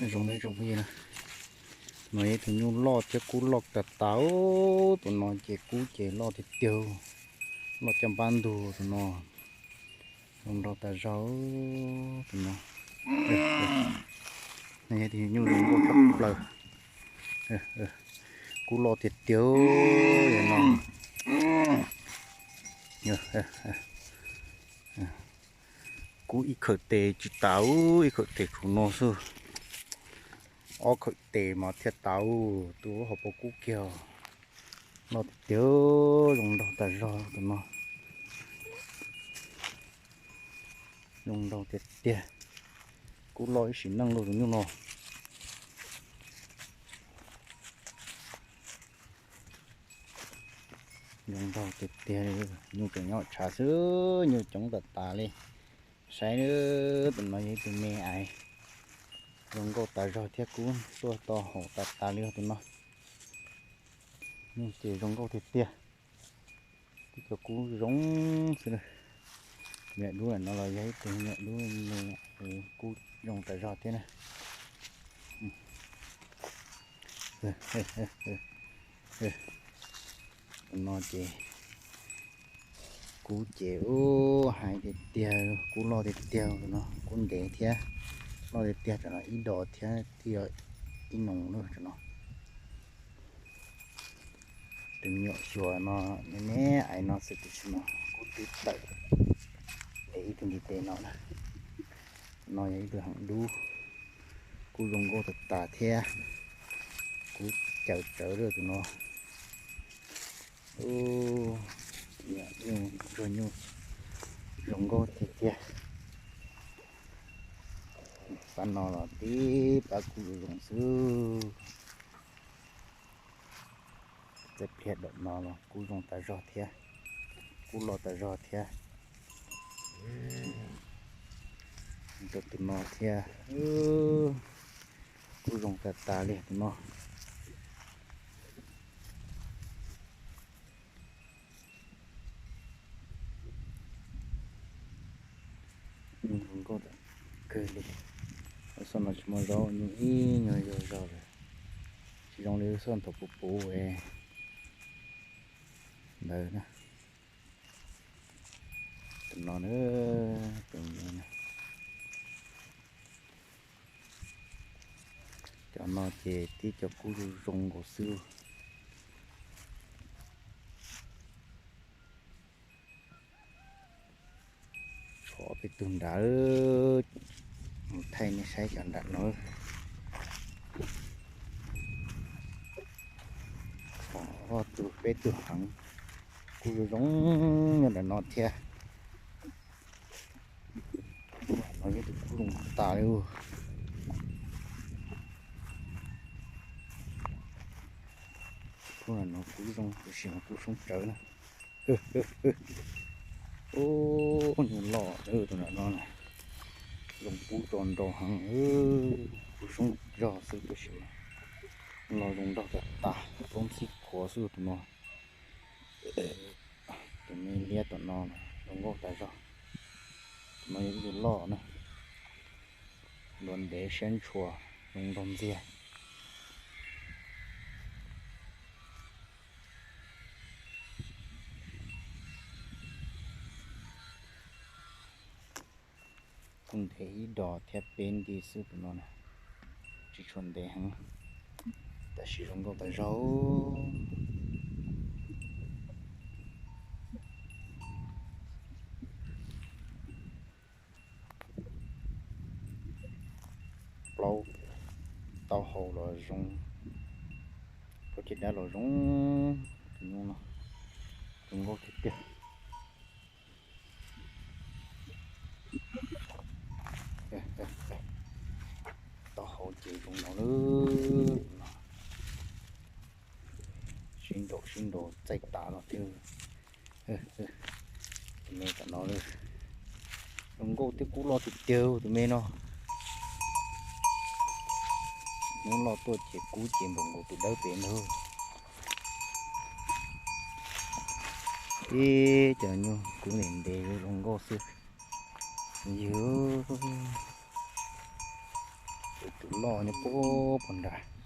Zoo, tus no yog tus nyuj loj thiab kub loj tag tas. Tus no ces kub ces loj tiag tiag, loj caj npab ntug tus no. Zoo nraug tas zog tus no. Yog tus nyuj zoo nkauj tshaj plaws. Kub loj tiag tiag no. Kub ib khawm tes tsis tas, ib khawm tes tsuas no xwb. Ob khawm tes mas thiaj tas, tus hauv paus kub kiag. Loj tiag tiag, zoo nraug tas zog tus no. Zoo nraug tiag tiag. Kub loj ib sim neej lauj tus nyuj no. Zoo nraug tiag tiag, nyuj tseem nyob tshav xwb, nyuj coob tas tas li. Saib, tus no yog ib tug me aiv, zoo nkauj tas zog thiab kub tuaj to haum tas tas li tus no. Nyuj ces zoo nkauj tiag tiag, tib co kub zoo xwb. Me nyuam dub no los yog ib tug me nyuam dub me, kub zoo tas zog thiab na. Tus no ces kub ces ub hais tiag tiag, kub loj tiag tiag tus no, kub ntev thiab, loj tiag tiag, tsam no ib dos thiab twb yog ib noo lawm tsam no. Tus me nyuam xyuas no me me aiv no xwb tiam sis mas kub twb tawm es ib tug ntiv tes no na. No yog ib tug heev dub, kub zoo nkauj tas tas thiab, kub caws tsawv lawm tus no. Ub, nyuj, ntsuag nyuj zoo nkauj tiag tiag. Pab no los tib pab kub zoo zoo xwb. Txawm pliag dam no los kub zoo tas zog thiab, kub loj tas zog thiab. Rau tus no thiab, kub zoo tas tas li tus no. Nyuj zoo nkauj kawg li. Lub xoj no tsis muaj zaub, nyuj ib nyuag zog zog lawm, tsis zoo li lub xoj thaum puv puv ntawd na. Tus no na, tus no na. Cov no ces tib cov kub zoo zoo nkaus xwb. Tshuav peb tug nrad, mus thaij nej saib cov nram no. Ob tug peb tug heev, kub zoo zoo nyob nram no thiab. Tus no yog tus kub zoo tas li. Tus no kub zoo tiam sis mas kub soob tsawv na. Ub, nyuj loj tus nram no na, zoo pub tso nrau heev, kub soob zog xwb tiam sis los zoo nraug tas tas, plaub ntxhib khuav xwb tus no. Tus me liab tom no zoo nkauj tas zog. Tus no yog ib tug loj na, ntuav ntev siab ntshua, zoo nraug ntxiag. Kub ntev ib dos thiab peb nti xwb tus no na, tsis tshua ntev heev, tab sis zoo nkauj tas zog. Plaub taub hau los zoo, plaub ceg dab los zoo, tus nyuj no zoo nkauj tiag tiag. Taub hau ces zoo no lawm no, sib nraus sib nraus txaij tas los thiab. Tus me tom no zoo nkauj thiab kub loj tiag tiag tus me no. Hnub loj tuaj ces kub ces npaum nkaus tus dawb pem ntag. Ib cov nyuj kub ntev ntev zoo nkauj xwb. Yus, tus Tus loj nyob puag puag nrad.